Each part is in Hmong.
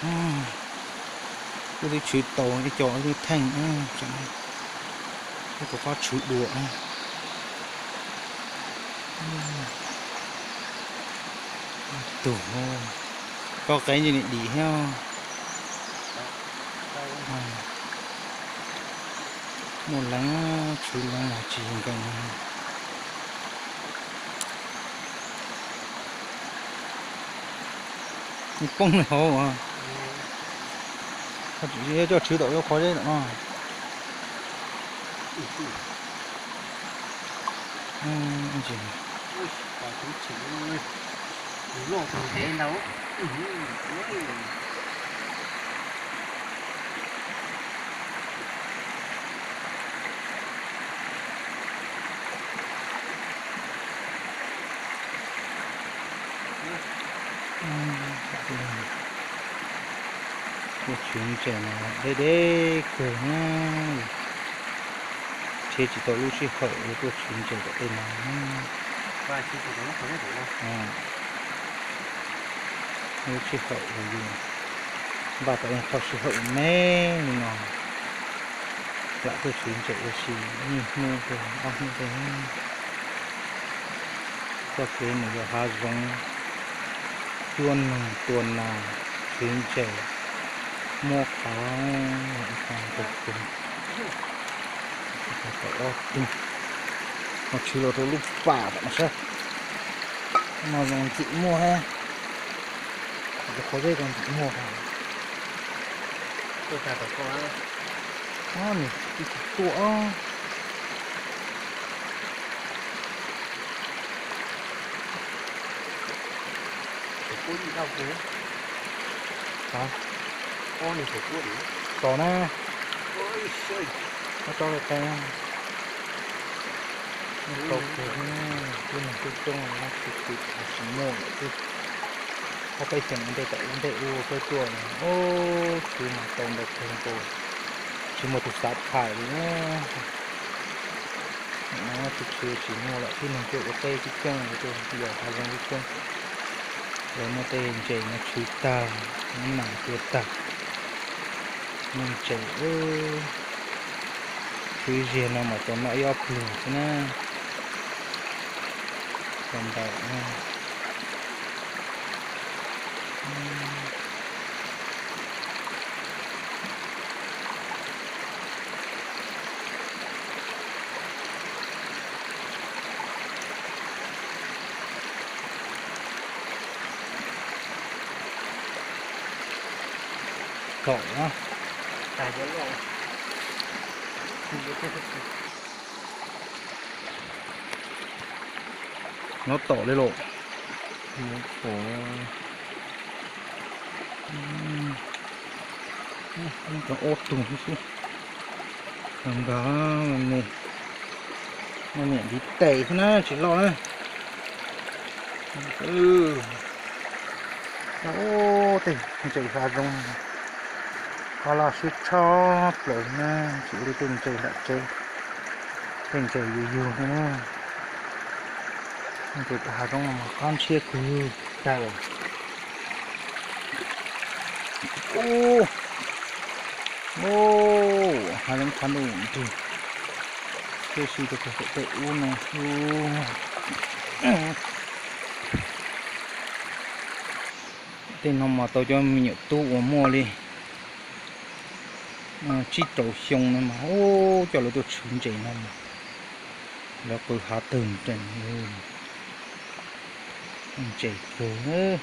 Wb twb tshwv tau ib co wb twb theej, wb rov qab tshwv dua. Tug, koj qeeb ntsis dim thiab. Muaj leeb, tshwv leeb los tsis nkees. Poob hauv. Coj tshwv tom qhov zeb tom no. Tuaj tshwv ntses no deb deb kawg na. Thiab tsis tau lub sij hawm tuaj tshwv ntses tom tej no. Lub sij hawm uas yus npaj tau ib qho sij hawm me me li no, lam tuaj tshwv ntses ua si niaj hnub tej ob hnub tej. Txoj kev mus yos hav zoov, cuab noog tua nas, tshwv ntses, muab qhov ib qho ntses kws tau ob tug, ho tshwv los rau lub pam tom no saib. No zoo ntxim muaj thiab. Qhov zeb zoo ntxim muaj. Nws tsis tuaj. Tos na, tso li qe. Tau kawg, tib neeg coob coob, tsis muaj lawm xwb. Ob peb xyoos ua ntej tom ub ntej ub peb tuaj, ub, tshwv mas tau ntau kawg nkaus, tsis muaj tus xav phais li na. Nim no tshwv tshwv tsis muaj lawm, tib neeg coob ua teb coob coob, yos hav zoov coob coob. Lawv muab tej ntses no tshwv tag, muab nas tua tag, muaj ntses. Tshwv ziag no mas tau noj ib ob pluag xwb na. Tau ntau. Tom na. Nyob tom li los. Nyob tom. Ob tug xwb. Nqa me, me niam ntiv tes xwb na, tsis loj na. Tej ntses hav zoov qab laj sib tshob plaws na, tsis ua li tej ntses nram tsev, tej ntses yug yug xwb na. Ntses hav zoov no mas qab ntshiab kawg tag lawm. Ub, ub, hav zoov qab ntuj nrig, tib si rau pem tej ub no. Tej no mas tau cov me nyuam tub uas muaj li tsib rau xyoo no mas, ub, coj lawv tuaj tshwv ntses no mas lawv qw hav tawg nrees, ntses kawg.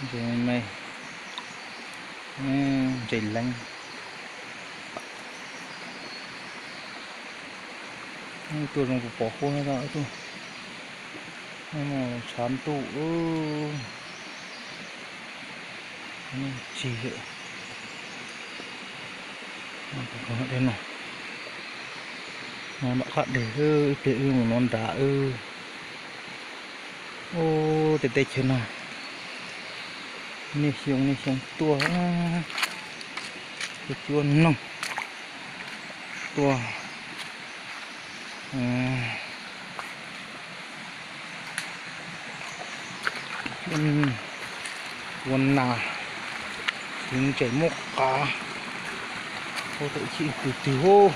Ntses me, ntses leev. Tuaj zoo pos huab, tuaj tshav ntuj. Tsis, no, no qab deg, ib pliag wb mus no nrad. Ub, tej teb chaws no niaj xyoo niaj xyoo tuaj, tuaj cuab noog, tuaj Ua nas, tus ntses muab qav, ua tau ib chim twg twg hub.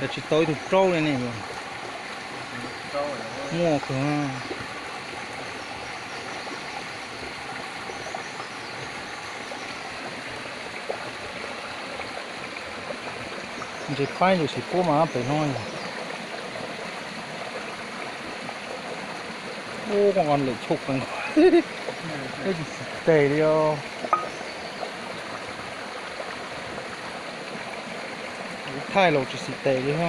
Yog tsis tau ib tug raub li ne, muaj kawg. Ntses paib ntses xim puab mas pem no yog. Ub, koj nqa lawm tshuaj qees, tsis xim tes li os. Thaij los tsis xim tes li os.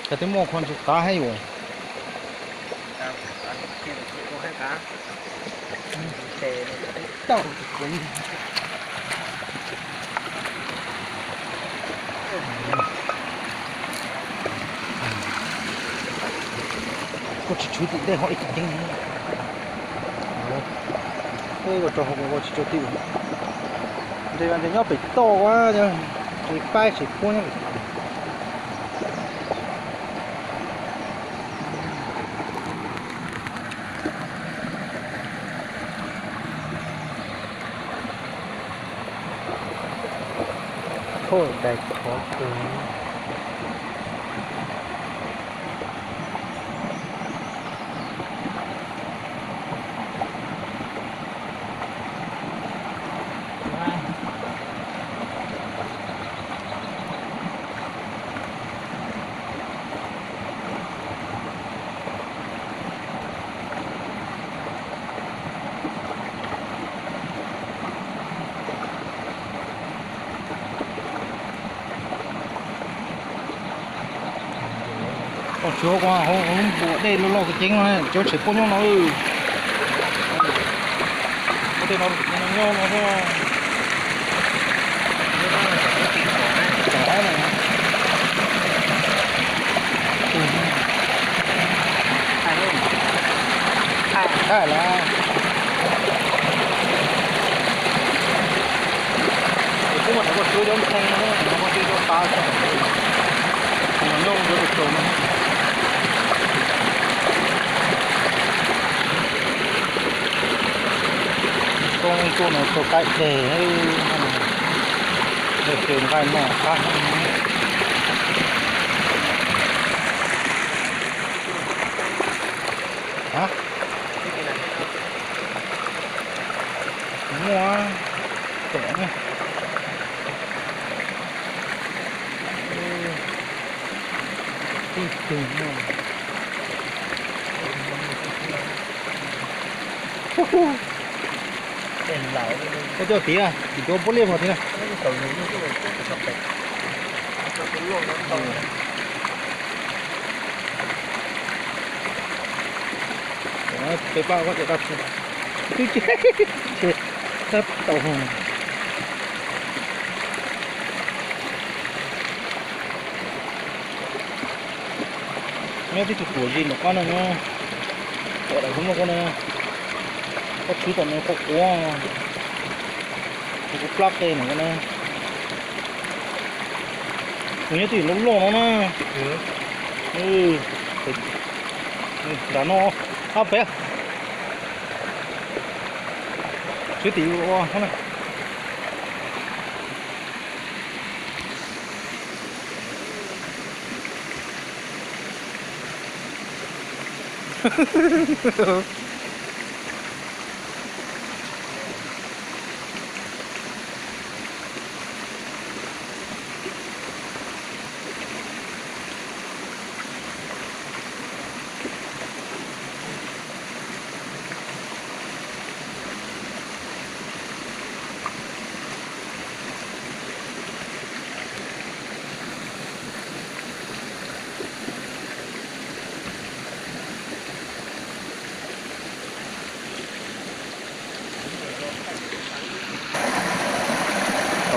Cas twb muaj qhov ntsis qav thiab yus. Koj tsis tshwv tim ntej ho ib tug ceeb. Koj tso hauv ko, koj tsis tso tim. Ntses mas ntses nyob pem toj, ntses paib tseem puab nyob pem. Thoj dais khov kawg. Koj tsis hauv ko, hauv lub npua dej loj loj kawg ceev no, cov tseem puab nyob no. Ua tej no nyob no. Thaij lawm. Kuv muab rau koj tsuav cov ntxhee no, koj tsuav cov qav, nyob ntawd tus tsaus no. Koj tuaj no tau qaib deg, deg nqaij noj qab. Muaj tom ne. Tib tug no. Koj coj tiag, tim tuav puab liaj vog tiag na. Peb pab koj coj dab tsi? Twb ces, ces tab tau. Nyob tib tug tuam zis ntawm qab no nyob, tom daim hub no koj na, koj tshwv tom no koj quav, kuv plab qe ntawm koj na. Nws nyob twj ywm loj loj no na. Nram no, ab pem, tshwv tim ua na.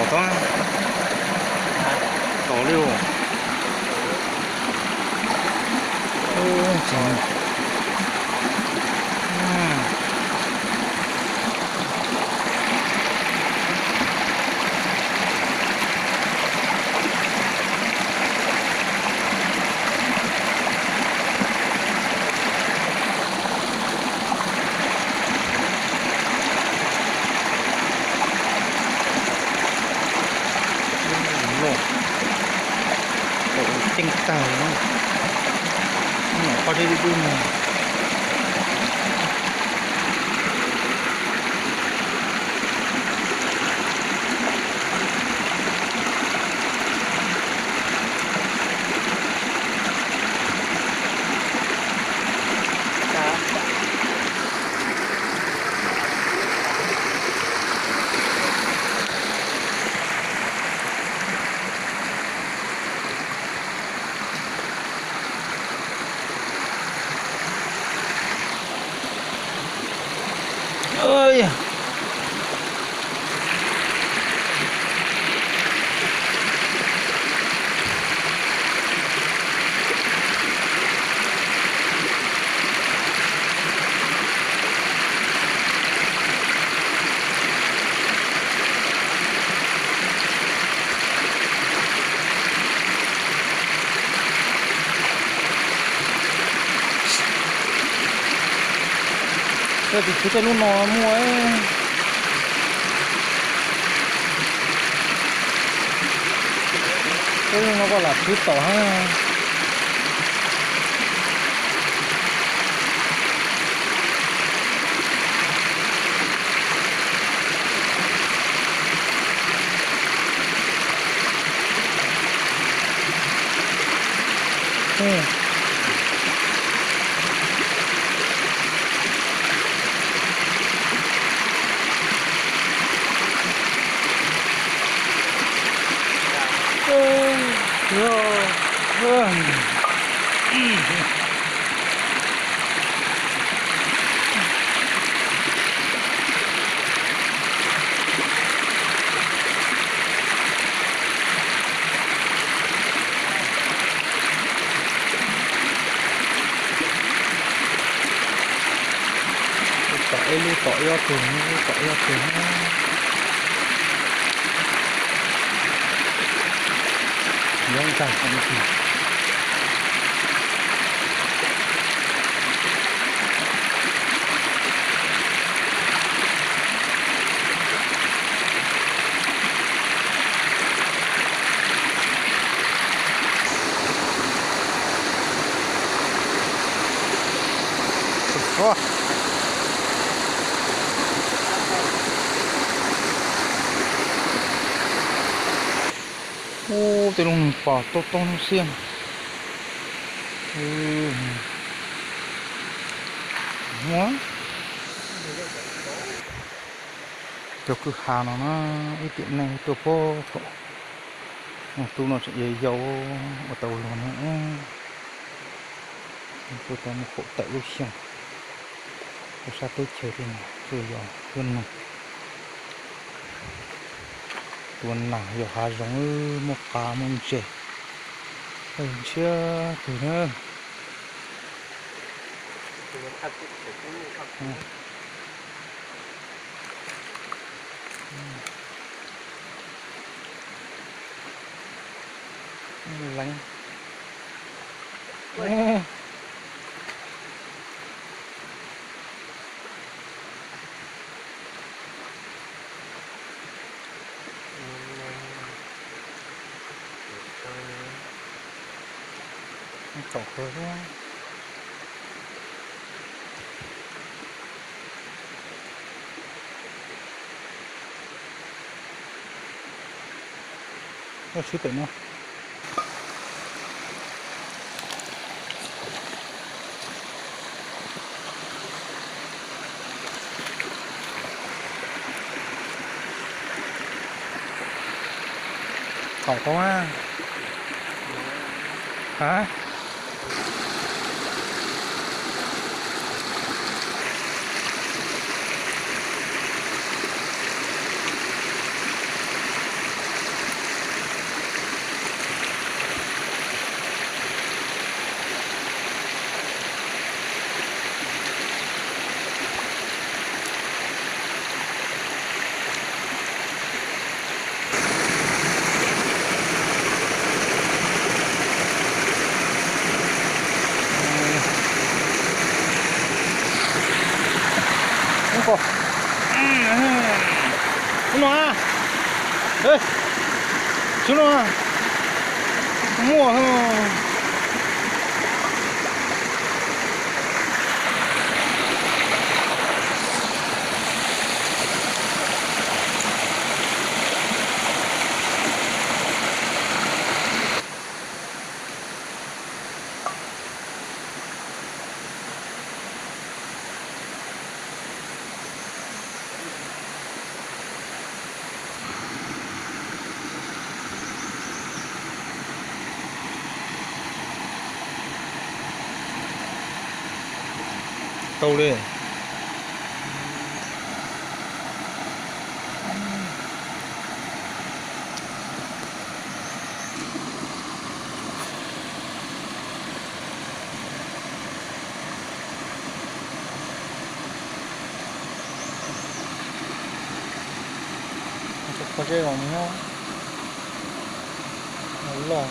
Tod, tod li os. Loj, tau ceeb tag, nyuam qhuav deb dub dub no. Koj tsis tshwv tej lub no muaj. Tej lub no koj lam tshwv tom heev. Tom ib lub tom ib ob tug, lub tom ib ob tug. Nyob nkag kom ib tug. Ub, tej lub neeg pom tob tob xiab. Cov kwj ha no na, ib tiam neeg tuaj pob thaum tub no tseem yau yau ua tau luag no, tuaj tau muaj kaum tawm lub xyoo. Ua sab teb chaws li no tsuas yog cuab neeg. Tua nas yog hav zoov, muaj qav muaj ntses, ntshiab kawg na. Leej. Tom qhov Koj swb pem no. Tom tau a. Hab. Xyov no muaj. Tau li. Qhov tsev no nyob loj.